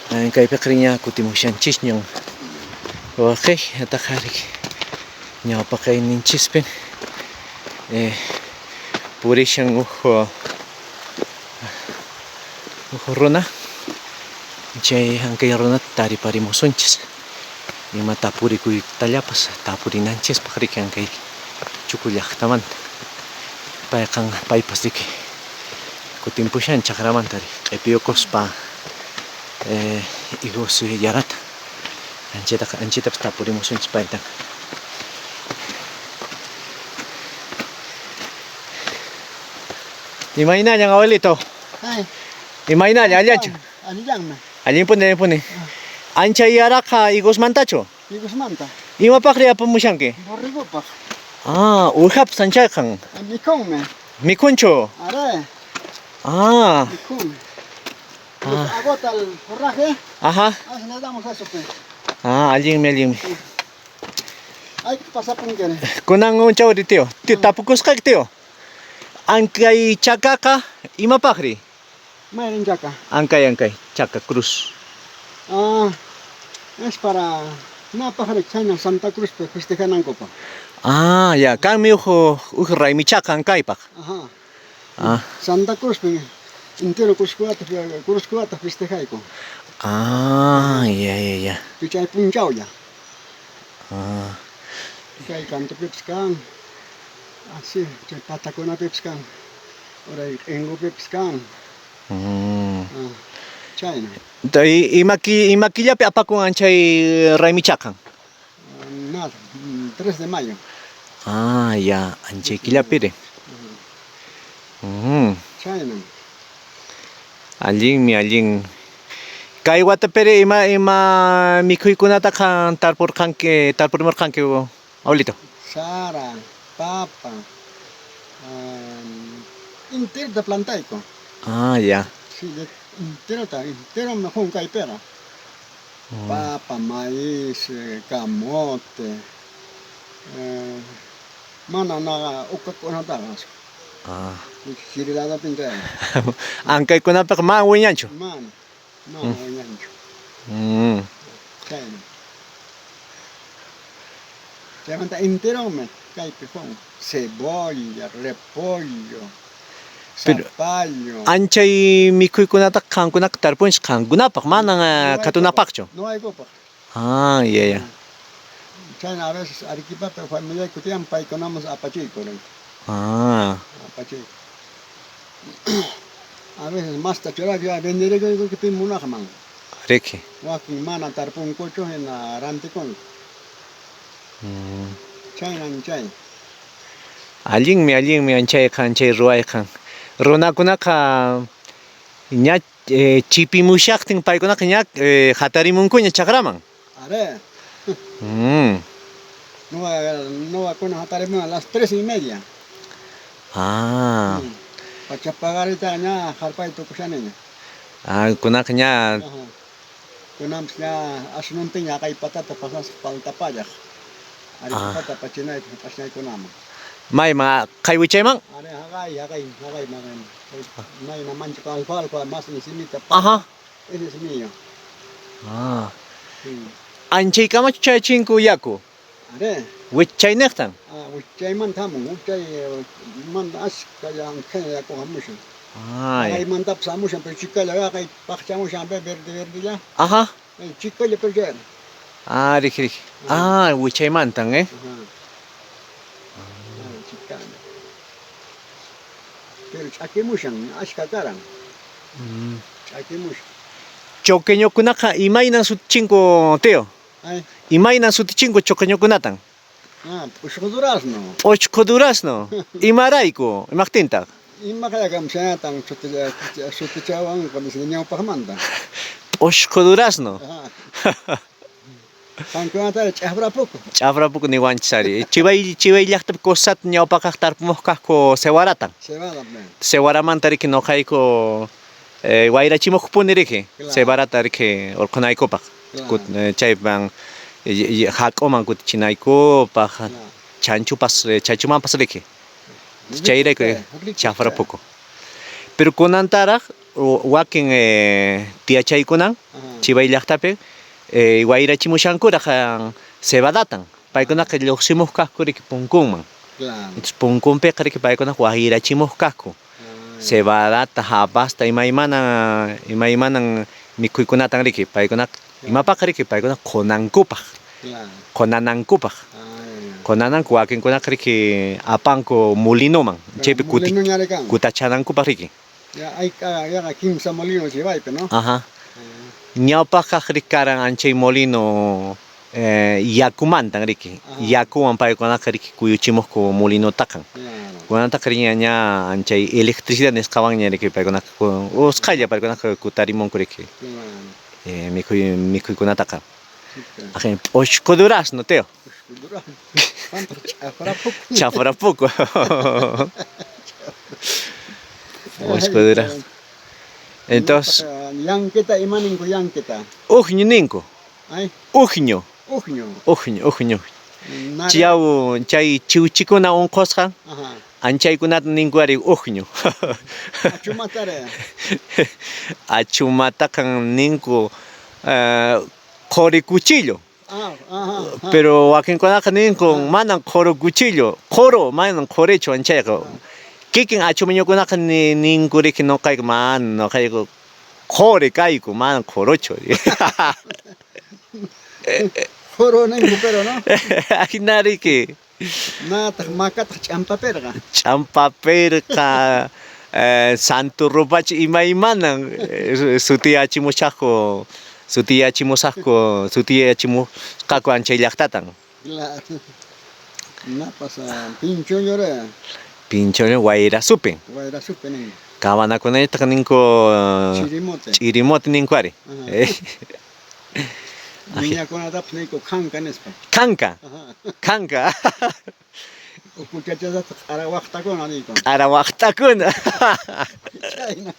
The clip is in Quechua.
Kaypiqa ña kutimushanchisñan wawqiy, ñataq riki ñawpaqayninchispin purishan huk runa, chay ankay runata tariparimusunchis ima tapurikuytallapas tapurinanchispaq riki ankay Chuku llaqtamanta. Payqa paypas riki kutimpushan chakramanta q'ipiyukuspa higos yarata anchataqa anchatapas tapurimusunchis payta. Imaynallan abuelito? Ay. Imaynallan allanchu? Allillanmi. Allinpuni, allinpuni. Ancha yaraqa higosmantachu? Higosmanta. Imapaqri apamushanki? Borregopaq. Ah, uwihapas anchayqan. Mikhunmi. Mikhunchu? Are. Ah. Mikhunmi. Ah. Agota el forraje. Ajá. Ah, le damos eso, pues. Ah, allinmi, allinmi. Hay que pasar por un Kunan unchawri, tío. Tío, tapukusqayki, tío. Ankay chakaqa imapaqri? Mayrin chaka. Ankay, ankay, chaka, cruz. Ah, es para napaqri chayna Santa Cruz festejanankupaq. Ah, ya, kanmi huk huk raymichaqa ankaypaq. Ajá. Ah. Santa Cruz entero cruzkunata cruzkunata festejayku. Ah, ya, ya, ya. Chay punchawlla. Ah. Chay cantopipas kan. Así, chay patakunapipas kan. Uray q'ingupipas kan. Ah, chayna. Ima ima killapi apakun chay raymichaqa? Nada, 3 de mayo. Ah, ya, anchay killapiri. Chayna. Allinmi, allin. Kay watapiri ima ima mikhuykunataqa tarpurqanki, tarpurimurqanki, abuelito? Sara, papa, enterota plantayku. Ah, ya. Sí, enterota, entero mejor kaypiqa. Papa, maíz, camote, mana naqa uqakunataqa. Ah. Chiri ladopin chayqa. Ankaykunapiqa mana wiñanchu? Mana, mana wiñanchu. Chayna. Chaymanta enteronmi kaypi jun cebolla, repollo, zapallo. Anchay mikhuykunataqa qankunaqa tarpunchis qankunapaq, manan qhatunapaqchu. Noqaykupaq. Ah, ya, ya. Chayna a veces Arequipapi familiayku tiyan paykunaman apachiyku. Ah. Apachiyku. A veces masta churayku ya venderikuyku pim munaqman. Riki. Wakin mana tarpunkuchu hina rantikunku. Chaynan chay. Allinmi, allinmi anchayqa, anchay ruwayqa. Runakunaqa ña chipimushaqtin paykunaqa ña hatarimunkuña chakraman. Are. Nuqakuna hatarimun a las 3:30. Ah. Pacha paqarita ña harpay tukushaniña. Ah, kunaqa ña. Kunanpas ña asnuntinña haqay patata pasasaq paltapallaq. Arequipata apachinaypaq p'asñaykunaman. Mayman qaywichayman? Are, haqay, haqay, haqay, mayna manchako alfalfa más encimita. Ajá. Ese es mío. Ah. Anchaykamachu chayachinku yaku? Are. Wichayniqtan? Ah, wichaymanta hamun, wichay manta ashka ankhana yaku hamushan. Ah. Haqaymantapas hamushan, pero chikalla haqay paqchamushan verde verdella. Ajá. Chikalla pero chay. Ah, riki, riki. Ah, wichaymantan, eh? Ajá. Ah, chikalla. Pero ch'akimushan, ashka karan. Ch'akimushan. Choqueñokunaqa imaynan sutichinku, tío? Ay. Imaynan sutichinku choqueñokunatan? Ah, p'ushqu durazno. P'ushqu durazno. Imarayku? Imaqtintaq? Imaqllakam chhaynatan sutichawanku desde ñawpaqmanta. P'ushqu durazno. Qankunatari ch'afrapuku. Ch'afrapuku niwanchis ari. Chivay, Chivay llaqtapi kusata ñawpaqkaq tarpumuq kaqku cebaratan. Cebada. Cebaramanta riki noqayku wayrachimuqpuni riki. Cebarata riki urqhunaykupaq. Chayman hak'uman kutichinaykupaq, chanchupas, chachumanpas riki. Chayrayku ch'afrapuku. Pero kunantaraq wakin tiyachaykunan Chivay llaqtapi wayrachimushankuraq cebadatan. Paykunaqa lluqsimuq kaqku riki punkunman. Claro. Entonces punkunpiqa riki paykunaqa wayrachimuq kaqku. Ah, Cebadata, habasta, imaymana imaymanan mikhuykunatan riki paykunaqa claro. imapaq riki paykuna qunankupaq, Claro. qunanankupaq. Ah, ya, ya. Qunananku wakinkunaqa riki apanku molinoman, Claro, chaypi kuti molino ñari kan. kutachanankupaq riki. Ya hay yaqa kimsa molino Chivaypi, ¿no? Ajá. Ah, Ñawpaqkaq riki karan anchay molino yakumantan riki. Ajá. Yakuwan paykunaqa riki kuyuchimuqku molinotaqan. Claro. Kunantaqa riña ña anchay electricidad nisqawanña riki paykunaqa usqhaylla paykunaqa kutarimunku riki. Claro. Mikhuy mikhuykunataqa. Chica. Ajin p'ushqu durazno, tío. P'ushqu durazno. Qamtaq ch'aqrapuku. Chafrapuku. P'ushqu durazno. Entonces, Yanqueta imaninku yanqueta. Uqñu ninku. Ay, Uqñu, uqñu. Uqñu, uqñu. Nare- Chiyaw chay chiwchikuna unqusqa Ajá. anchaykunata ninku ari uqñu. Achumatare. Achumataqa ninku quri cuchillo. Ah, ajá. Ajá. Pero wakinkunaqa ninku manan quru cuchillo, quru manan qurichu anchayqa. Kikin achumiñukunaqa ninku riki nuqayku mana nuqayku quri kayku manan quruchu. Quru ninku pero no. Ahina riki. Nataq makataq ch'ampapirqa. Ch'ampapirqa, santo rupachi imaymanan sutiyachimushaqku sutiyachimusaqku sutiyachimusqaku anchay llaqtatan. Claro. Napas pinchoñore. Pinchoño wayra supin. Wayra supe ninku. Kamanakunaytaqa ninku Chirimote. Chirimote ninku ari. Ajá. Ají. Niñakunatapas niyku khanka nispa. Kanka, Ajá. Kanka. Ukuchachallataq q'arawaqtakuna niyku. Q'arawaqtakuna. Chayna.